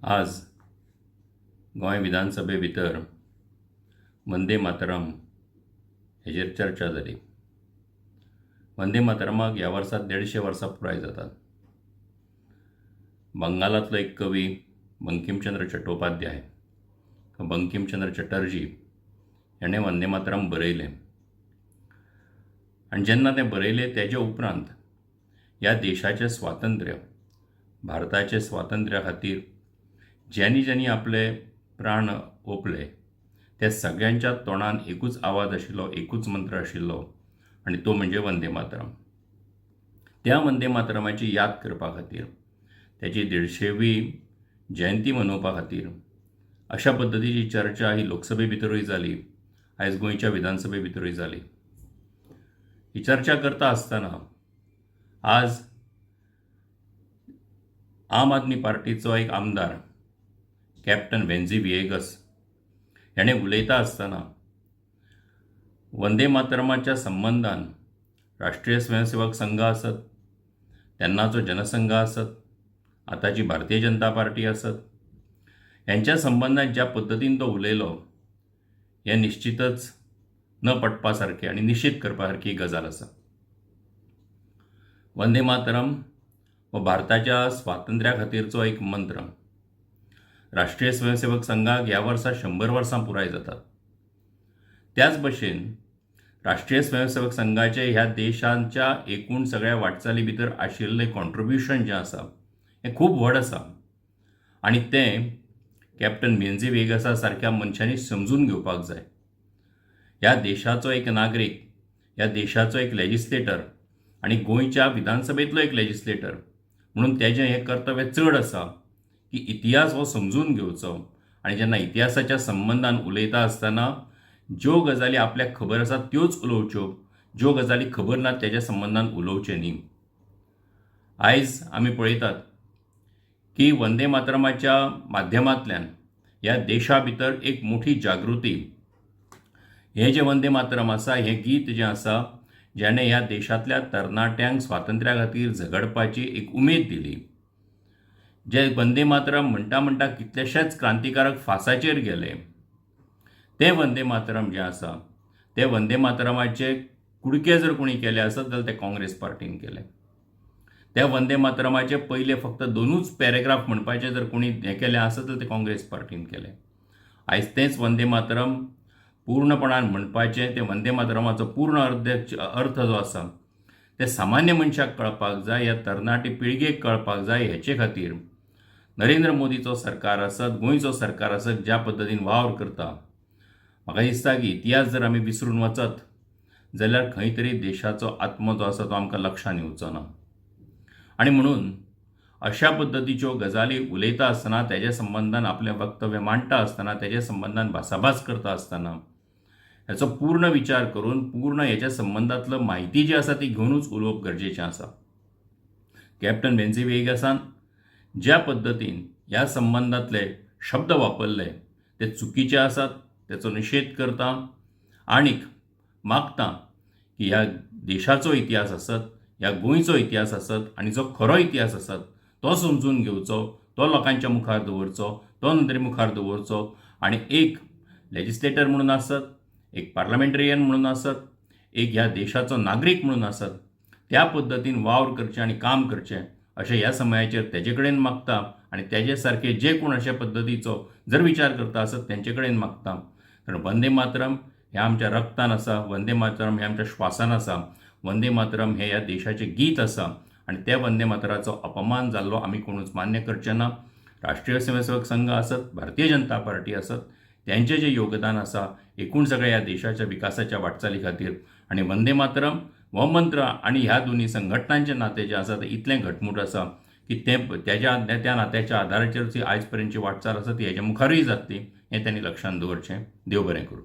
आज गोंय विधानसभे भितर वंदे मातरम हेजेर चर्चा जाली. वंदे मातरमाक ह्या वर्सा 150 वर्सां पुराय जातात. बंगालांतलो एक कवी बंकिमचंद्र चट्टोपाध्याय, बंकिमचंद्र चटर्जी हेणें वंदे मातरम बरयलें आनी जेन्ना तें बरयलें तेजे उपरांत ह्या देशाचें स्वातंत्र्य, भारताचे स्वातंत्र्या खातीर ज्यांनी ज्यांनी आपले प्राण ओंपले त्या सगळ्यांच्या तोंडान एकूच आवाज आशिल्लो, एकूच मंत्र आशिल्लो आनी तो म्हणजे वंदे मातरम. त्या वंदे मातरमाची याद करपा खातीर, तेजी 150वी जयंती मनोवपा खातीर अशा पद्दतीची चर्चा ही लोकसभे भितरूय जाली, आयज गोंयच्या विधानसभे भितरूय जाली. ही चर्चा करता आसतना आज आम आदमी पार्टीचो एक आमदार कॅप्टन वेन्झी विएगस हेणें उलयता आसतना वंदे मातरमाच्या संबंदान राष्ट्रीय स्वयंसेवक संघ आसत, तेन्नाचो जनसंघ आसत, आतांची भारतीय जनता पार्टी आसत, हेंच्या संबंदान ज्या पद्दतीन तो उलयलो हें निश्चितच न पटपा सारकें आनी निशेध करपा सारकी गजाल आसा. वंदे मातरम हो भारताच्या स्वातंत्र्या खातीरचो एक मंत्र. राष्ट्रीय स्वयंसेवक संघाक ह्या वर्सा 100 वर्सां पुराय जातात. त्याच भशेन राष्ट्रीय स्वयंसेवक संघाचे ह्या देशाच्या एकूण सगळ्या वाटचाली भितर आशिल्लें कॉन्ट्रिब्युशन जें आसा हें खूब व्हड आसा आनी तें कॅप्टन मेन्झी वेगसा सारक्या मनशांनी समजून घेवपाक जाय. ह्या देशाचो एक नागरीक, ह्या देशाचो एक लेजिस्लेटर आनी गोंयच्या विधानसभेंतलो एक लेजिस्लेटर म्हणून तेजें हें कर्तव्य चड आसा की इतिहास हो समजून घेवचो आनी जेन्ना इतिहासाच्या संबंदान उलयता आसतना ज्यो गजाली आपल्याक खबर आसा त्योच उलोवच्यो, ज्यो गजाली खबर ना तेज्या संबंदान उलोवचें न्ही. आयज आमी पळयतात की वंदे मातरमाच्या माध्यमांतल्यान ह्या देशा भितर एक मोठी जागृती, हें जें वंदे मातरम आसा, हें गीत जें आसा, जेणें ह्या देशांतल्या तरणाट्यांक स्वातंत्र्या खातीर झगडपाची एक उमेद दिली, जे वंदे मातरम म्हणटा म्हणटा कितलेशेच क्रांतिकारक फासाचेर गेले, तें वंदे मातरम जें आसा तें वंदे मातरमाचे कुडके जर कोणी केले आसत जाल्यार ते काँग्रेस पार्टीन केले. त्या वंदे मातरमाचे पयले फक्त दोनूच पॅरेग्राफ म्हणपाचे जर कोणी हें केलें आसत जाल्यार ते काँग्रेस पार्टीन केलें. आयज तेंच वंदे मातरम पूर्णपणान म्हणपाचें, तें वंदे मातरमाचो पूर्ण अर्थ जो आसा तें सामान्य मनशाक कळपाक जाय, ह्या तरणाटे पिळगेक कळपाक जाय. हेचे खातीर नरेंद्र मोदीचो सरकार आसत, गोंयचो सरकार आसत, ज्या पद्दतीन वावर करता, म्हाका दिसता की इतिहास जर आमी विसरून वचत जाल्यार खंय तरी देशाचो आत्मो जो आसा तो आमकां लक्षांत येवचो ना. आनी म्हणून अशा पद्दतीच्यो गजाली उलयता आसतना, तेज्या संबंदान आपलें वक्तव्य मांडटा आसतना, तेज्या संबंदान भासाभास करता आसतना हेचो पूर्ण विचार करून पूर्ण हेच्या संबंदांतलो म्हायती जी आसा ती घेवनूच उलोवप गरजेचें आसा. कॅप्टन वेन्झी वेगसान ज्या पद्दतीन ह्या संबंदांतले शब्द वापरले ते चुकीचे आसात, तेचो निशेध करता आनीक मागता की ह्या देशाचो इतिहास आसत, ह्या गोंयचो इतिहास आसत आनी जो खरो इतिहास आसत तो समजून घेवचो, तो लोकांच्या मुखार दवरचो, तो नदरे मुखार दवरचो आनी एक लेजिस्लेटर म्हणून आसत, एक पार्लमेंटेरियन म्हणून आसत, एक ह्या देशाचो नागरीक म्हणून आसत, त्या पद्दतीन वावर करचें आनी काम करचें अशें ह्या समयाचेर तेजे कडेन मागता आनी तेजे सारके जे कोण अशा पद्दतीचो जर विचार करता आसत तेंचे कडेन मागता. कारण वंदे मातरम हें आमच्या रक्तान आसा, वंदे मातरम हें आमच्या श्वासान आसा, वंदे मातरम हें ह्या देशाचें गीत आसा आनी त्या वंदे मातराचो अपमान जाल्लो आमी कोणूच मान्य करचे ना. राष्ट्रीय स्वयंसेवक संघ आसत, भारतीय जनता पार्टी आसत, तेंचें जें योगदान आसा एकूण सगळ्या ह्या देशाच्या विकासाच्या वाटचाली खातीर आनी वंदे मातरम हो मंत्र आनी ह्या दोनी संघटनांचें नातें जें आसा तें इतलें घटमूट आसा की तें तेज्या त्या नात्याच्या आदाराचेर जी आयज पर्यंतची वाटचाल आसा ती हेज्या मुखारूय जातली हें तांणी लक्षांत दवरचें. देव बरें करूं.